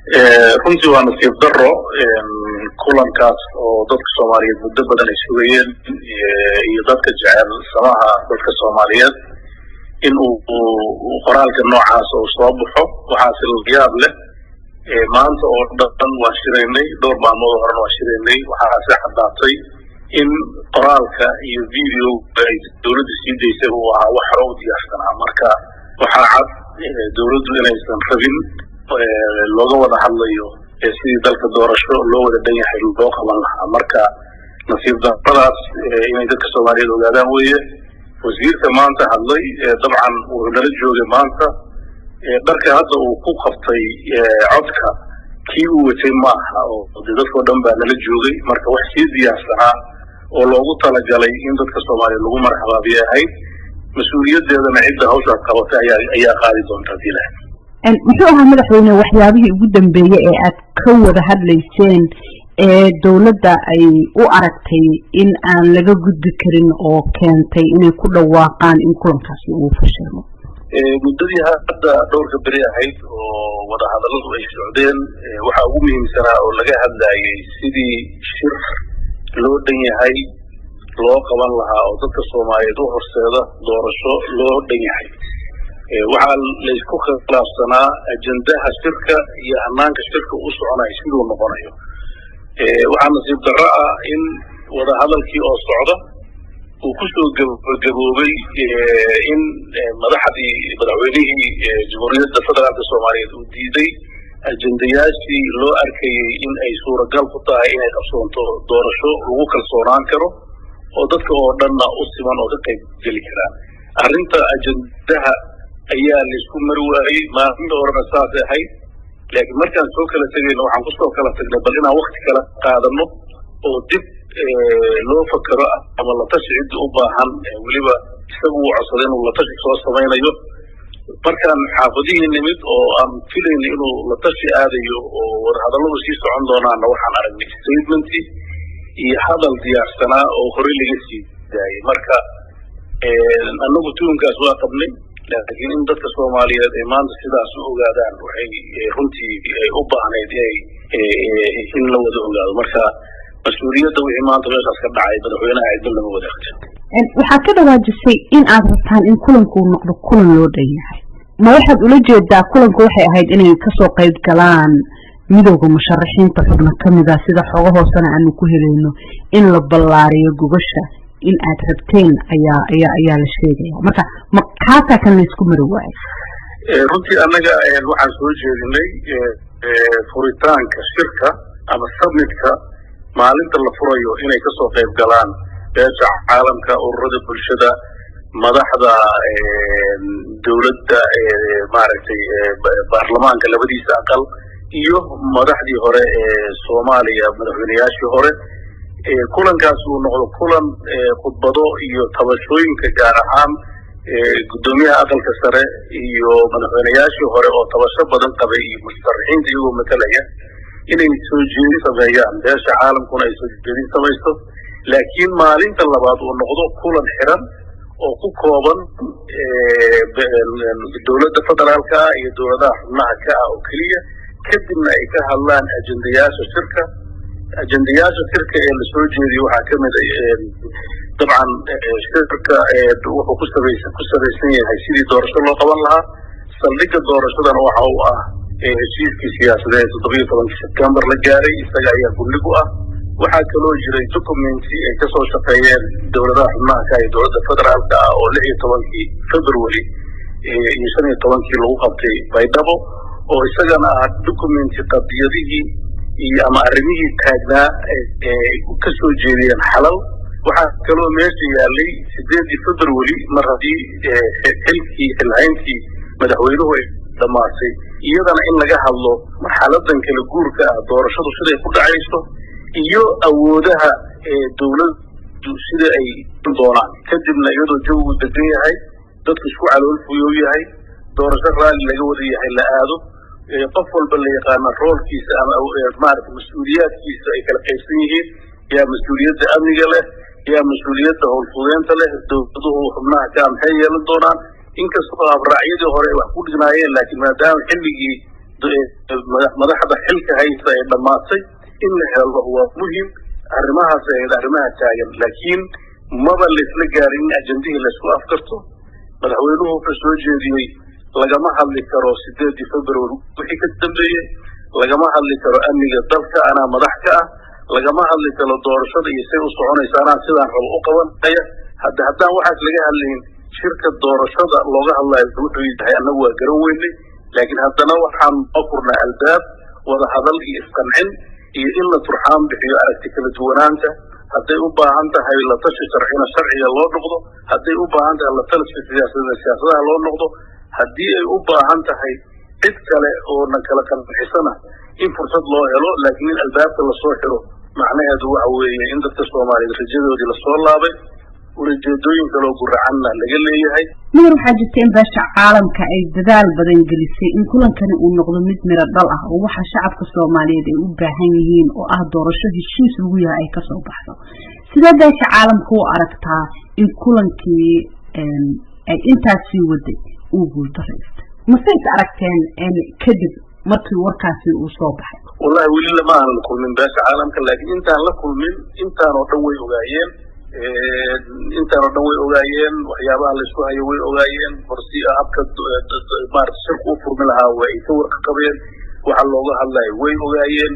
Runtii waa nasiib daro kulankaas oo dadka Soomaaliyeed muddo badan ay sugayeen iyo dadka jecel samaha dadka Soomaaliyeed in uu qoraalka noocaas uu soo baxo. Waxaase yaab leh, maanta oo dhan waan shiraynay, dhowr maalmood horena waan shiraynay. Waxaase caddaatay in qoraalka iyo videoga ay dowladda sii daysay uu ahaa wax hore u diyaarsanaa. Marka waxaa cad dowladdu inaysan rabin looga wada hadlayo sidii dalka doorasho loo wada dhan yahay loo qaban lahaa. Marka nasiib daradaas inay dadka Soomaaliyeed ogaadaan weeye. Wasiirka maanta hadlay dabcan wuxuu nala joogay maanta. Dharka hadda uu ku qabtay codka kii uu watay ma aha, oo de dadkao dhan baa nala joogay. Marka wax sii diyaarsanaa oo loogu talagalay in dadka Soomaaliyeed lagu marxabaabiye ahayd. Mas-uuliyaddeedana cidda hawshaas qabatay ayaa qaadi doonta hadii lahayd. Muxuu ahaa, madaxweyne, waxyaabihii ugu dambeeyey ee aad ka wada hadlayseen ee dowladda ay u aragtay in aan laga gudbi karin oo keentay inay ku dhawaaqaan in kulankaasi uu fashilmo? Muddadii hadda dhowrka beri ahayd oo wadahadalladu ay socdeen, waxaa ugu muhiimsanaa oo laga hadlayay sidii shir loo dhan yahay loo qaban lahaa oo dadka Soomaaliyeed u horseeda doorasho loo dhan yahay. Waxaa laysku khilaafsanaa ajendaha shirka iyo hanaanka shirka u soconayo siduu noqonayo. Waxaa nasiib darro ah in wadahadalkii oo socda uu kusoo gabagaboobay in madaxdii, madaxweynihii Jamhuuriyadda Federaalka Soomaaliyeed, uu diiday ajendayaashii loo arkayey in ay suuragal ku tahay inay qabsoonto doorasho lagu kalsoonaan karo oo dadka oo dhanna u siman oo ka qayb geli karaan. Arrinta ajendaha ayaa laysku mari waayey. Maalinta horena saasay ahayd, laakiin markaan soo kala tegayno waxaan kusoo kala tagnay bal inaan wakti kala qaadano oo dib loo fakero ama latashi ciddi u baahan. Weliba isagu uu codsaday inuu latashi soo samaynayo. Markaan xaafadihii nimid oo aan filayna inuu latashi aadayo oo wadahadalladu sii socon doonaanna, waxaan aragnay statement-i iyo hadal diyaarsanaa oo horey laga sii daayay. Marka annagu tuunkaas waa qabnay, laakiin in dadka Soomaaliyeed ay maanta sidaas u ogaadaan waxay runtii u baahnayd inay in la wada ogaado. Marka mas-uuliyadda wixii maanta meeshaas ka dhacay madaxweynaha cidna lama wadaagto. Waxaad ka dhawaajisay in aad rabtaan in kulanku uu noqdo kulan loo dhan yahay. Ma waxaad ula jeedaa kulanku waxay ahayd inay kasoo qayb galaan midowda musharaxiinta xubno kamid a, sida xogo hoosena aanu ku helayno in la ballaariyo gogasha in aad rabteen ayaa la sheegaya? Marka ma kaasaa kan laysku mari waayo? Runtii annaga waxaan soo jeedinay furitaanka shirka ama summit-ka maalinta la furayo inay kasoo qayb galaan beesha caalamka, ururada bulshada, madaxda dowladda, maaragtay, baarlamaanka labadiisa aqal iyo madaxdii hore ee Soomaaliya, madaxweyneyaashii hore. Kulankaas uu noqdo kulan khudbado iyo tabashooyinka, gaar ahaan guddoomiyaha aqalka sare iyo madaxweyneyaashii hore oo tabasho badan qabay iyo musharaxiinta iyagoo matalaya inay soo jeedin sameeyaan, beesha caalamkuna ay soo jeedin samayso. Laakiin maalinta labaad uu noqdo kulan xiran oo ku kooban dowladda federaalka ah iyo dowladaha xubnaha ka ah oo keliya, kadibna ay ka hadlaan ajendayaasha shirka. Ajendayaasha shirka ee lasoo jeediyo waxaa ka mid, dabcan, shirka wuxuu ku sabaysan yahay sidii doorasho loo qaban lahaa. Saldhigga doorashadana waxa uu ah heshiiskii siyaasadeed 17-kii Sebtembar la gaaray, isaga ayaa gundhig u ah. Waxaa kaloo jiray document-i ay kasoo shaqeeyeen dowladaha xubnaha ka iyo dowladda federaalka ah oo 16-kii February iyo 15-kii lagu qabtay Baydhabo, oo isagana ah document-i qadiyadihii iyo ama arrimihii taagnaa ay ka soo jeediyeen xalal. Waxaa kaloo meesha yaalay 8-dii February, mar haddii xilkii xilhayntii madaxweynuhu ay dhammaatay, iyadana in laga hadlo marxaladan kala guurka ah doorashadu siday ku dhacayso iyo awoodaha dowladdu sida ay doonaan. Kadibna iyadoo jawigu degan yahay, dadku isku calool fuyow yahay, doorasho raalli laga wada yahay la aado, qof walba la yaqaana roolkiisa ama maarata mas-uuliyaadkiisa ay kala qaybsan yihiin: yaa mas-uuliyadda amniga leh, yaa mas-uuliyadda howlfudeynta leh, dowladuhu xubnaha ka maxay yeelan doonaan. Inkastoo habraacyadii hore ay wax ku dhignaayeen, laakiin maadaama xilligii Madaxda xilka haysta ee dhammaatay in la helo waa muhim. Arrimahaas ahayd arrimaha taagan, laakiin maba laysla gaarin in ajendihii laysku afkarto. Madaxweynuhu wuxuu soo jeediyey lagama hadli karo 8-dii February wixii ka dambeeyey, lagama hadli karo amniga dalka, anaa madax ka ah, lagama hadli karo doorashada iyo say u soconaysa, anaa sidaan rabo u qabanaya. Hadda haddaan waxaas laga hadlayn, shirka doorashada looga hadlayo wuxuu yahay annagu waa garan weynay. Laakiin haddana waxaan noo furnaa albaab wada hadal iyo isqancin iyo in la turxaan bixiyo aragti kala duwanaanta. Hadday u baahan tahay la tashi sharcina, sharciga loo noqdo. Hadday u baahan tahay la tashi siyaasadna, siyaasadaha loo noqdo. Haddii ay u baahan tahay cid kale oo na kala qancisana, in fursad loo helo. Laakiin in albaabka lasoo xiro macnaheedu waxa weeye in dadka Soomaaliyeed rajadoodii lasoo laabay, ulajeedooyin kaloo guracanna laga leeyahay. Mudan, waxaa jirta in beesha caalamka ay dadaal badan gelisay in kulankani uu noqdo mid miro dhal ah oo waxa shacabka Soomaaliyeed ay u baahan yihiin oo ah doorasho heshiis lagu yahay ay kasoo baxdo. Sidee beesha caalamka u aragtaa in kulankii ay intaas sii waday uu guuldaraystay? Mase is aragteen kadib markii warkaasi uu soo baxay? Wallahi, weli lama aanan kulmin beesha caalamka, laakiin intaan la kulmin intaan oo dhan way ogaayeen. Intaan oo dhan way ogaayeen, waxyaabaha laysku hayo way ogaayeen, horsi habka maarata shirku u furmi lahaa way ay ka warqabeen, waxa looga hadlayo way ogaayeen.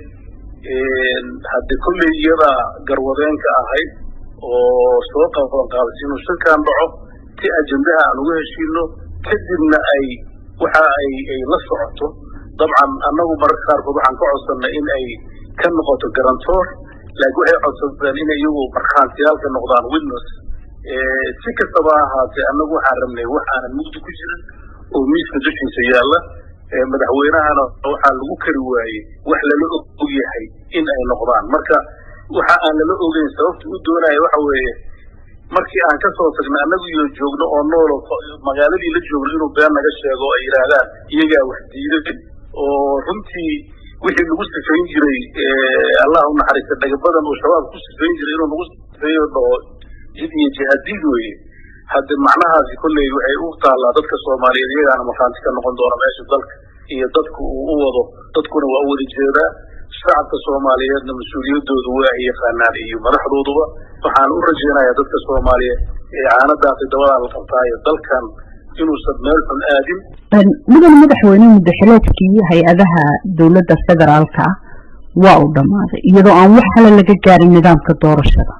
Hadde kolley iyadaa garwadeenka ahayd oo soo qaban qaadaysa inuu shirkan dhaco si ajendaha aan uga heshiino, kadibna ay waxa ay la socoto. Dabcan, annagu mararka qaarkood waxaan ka codsannay in ay ka noqoto guarantor, laakiin waxay codsadeen inay iyagu markhaantiyaalka noqdaan, witness. Si kastaba ha ahaatee, annagu waxaan rabnay wax aanan mugdi ku jirin oo miiska dushiisa yaalla. Madaxweynahana waxaa lagu kari waayey wax lala og yahay in ay noqdaan. Marka waxa aan lala ogeyn sababta u doonaya waxa weeye, markii aan ka soo tagnay annagu iyo joogno oo noolo magaaladii la joogno, inuu been naga sheego ay yidhaahdaan iyagaa wax diiday, oo runtii wixii lagu sifayn jiray, Allah u naxariista, dhagabadan uu Shabaab ku sifayn jiray inuu nagu sifeeyo, dhaho jid iyo jihaadiid weeye. Hadde macnahaasi kolley waxay u taallaa dadka Soomaaliyeed, iyagaana markhaanti ka noqon doona meesha dalka iyo dadku uu u wado. Dadkuna waa u wada jeedaa, shacabka Soomaaliyeedna mas-uuliyaddoodu waa ay yaqaanaan iyo madaxdooduba. Waxaan u rajaynayaa dadka Soomaaliyeed ee caanadaasi dabadaa la qabtaayo dalkan inuusan meel xun aadin. Mudan madaxweyne, muddaxileedkii hay-adaha dowladda federaalka ah waa uu dhammaaday iyadoo aan wax kale laga gaarin nidaamka doorashada.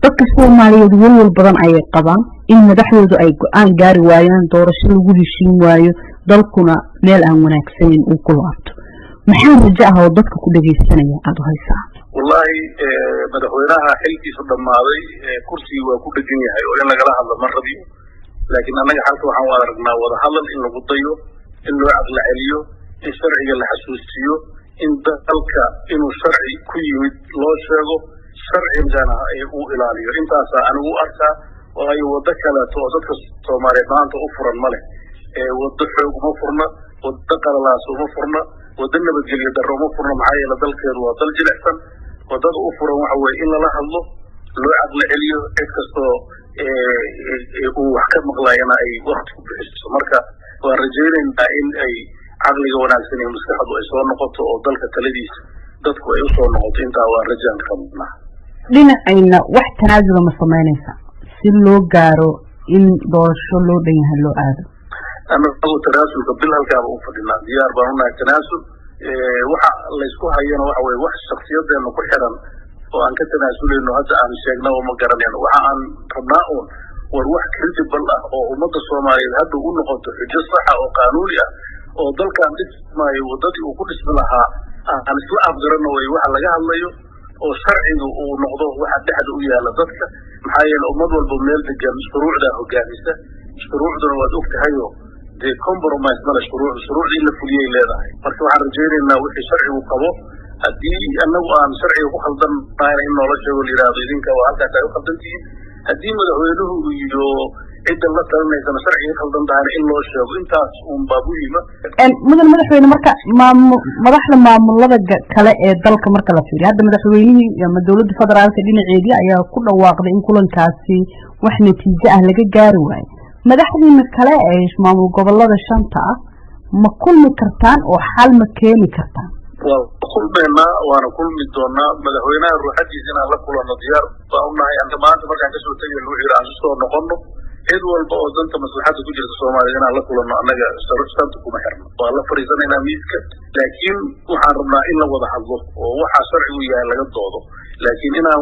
Dadka Soomaaliyeed walwal badan ayay qabaan in madaxdoodu ay go-aan gaari waayaan, doorasho lagu heshiin waayo, dalkuna meel aan wanaagsanayn uu ku laabto. Maxaa rajo ah oo dadka ku dhegaysanaya aada u haysaa? Wallaahi, madaxweynaha xilkiisu dhammaaday kursigii waa ku dhegan yahay oo in lagala hadlo ma rabiyo. Laakiin annaga xalka waxaan u aragnaa wada hadal in lagu dayo, in loo caqli celiyo, in sharciga la xasuusiyo, in dalka inuu sharci ku yimid loo sheego, sharcigana uu ilaaliyo. Intaasaa anigu u arkaa, waayo waddo kaleeto oo dadka Soomaaliyeed maanta u furan ma leh. Waddo xoog uma furna, waddo qalalaas uma furna, waddo nabadgelyo darro uma furna. Maxaa yeele, dalkeedu waa dal jilicsan. Waddada u furan waxa weeye in lala hadlo, loo caqli celiyo, cid kastoo uu wax ka maqlayana ay wakti ku bixiso. Marka waan rajaynaynaa in ay caqliga wanaagsan iyo maskaxdu ay soo noqoto oo dalka taladiisa dadku ay usoo noqoto. Intaa waa rajaan qabnaa. Dhinacayna wax tanaasula ma samaynaysa si loo gaaro in doorasho loo dhan yahay loo aado? Anagu tanaasulka bil halkaaba u fadhinaa, diyaar baan unahay tanaasul. Waxa laysku hayana waxa weye wax shaksiyadeena ku xiran oo aan ka tanaasulayno hadda aan sheegna oo ma garanayno. Waxa aan rabnaa uun war wax credible ah oo ummadda Soomaaliyeed hadda u noqoto xujo saxa oo qaanuuni ah oo dalkan dhismaayo waddadii uu ku dhismi lahaa aan isla afgarano way waxa laga hadlayo, oo sharciga uu noqdo waxa dhexda u yaala dadka. Maxaa yeele, ummad walba meel degan shuruucdaa hogaamisa, shuruucduna waad og tahayo dee compromise male. Shuruucda in la fuliyay leedahay. Marka waxaan rajaynaynaa wixii sharcigu qabo, haddii annagu aan sharciga ku khaldannahayna, in noola sheego, la yidhaahdo idinka waa halkaas ay u khaldan tihiin. Haddii madaxweynuhu iyo cidda la talinaysana sharciga khaldan tahayna, in loo sheego. Intaas uun baa muhiima. Mudan madaxweyne, marka madaxda maamulada kale ee dalka marka la fiiriyo, hadda madaxweynihii ama dowladda federaalka dhinaceedii ayaa ku dhawaaqday in kulankaasi wax natiijo ah laga gaari waayo. Madaxdiina kale ee maamul gobolada shanta ah Ma kulmi kartaan oo xal ma keeni kartaan? Waa kulmaynaa, waana kulmi doonaa. Madaxweynaha ruuxadiisa inaan la kulanno diyaar baa u nahay. Anta maanta markaan kasoo tegay wuxuu yidhi aan soo noqono. Cid walba oo danta maslaxadda ku jirta Soomaaliya inaan la kulanno, annaga shardi kuma xirno. Waa la fadhiisanaynaa miiska, laakiin waxaan rabnaa in la wada hadlo oo waxaa sharcigu yahay laga doodo, laakiin inaan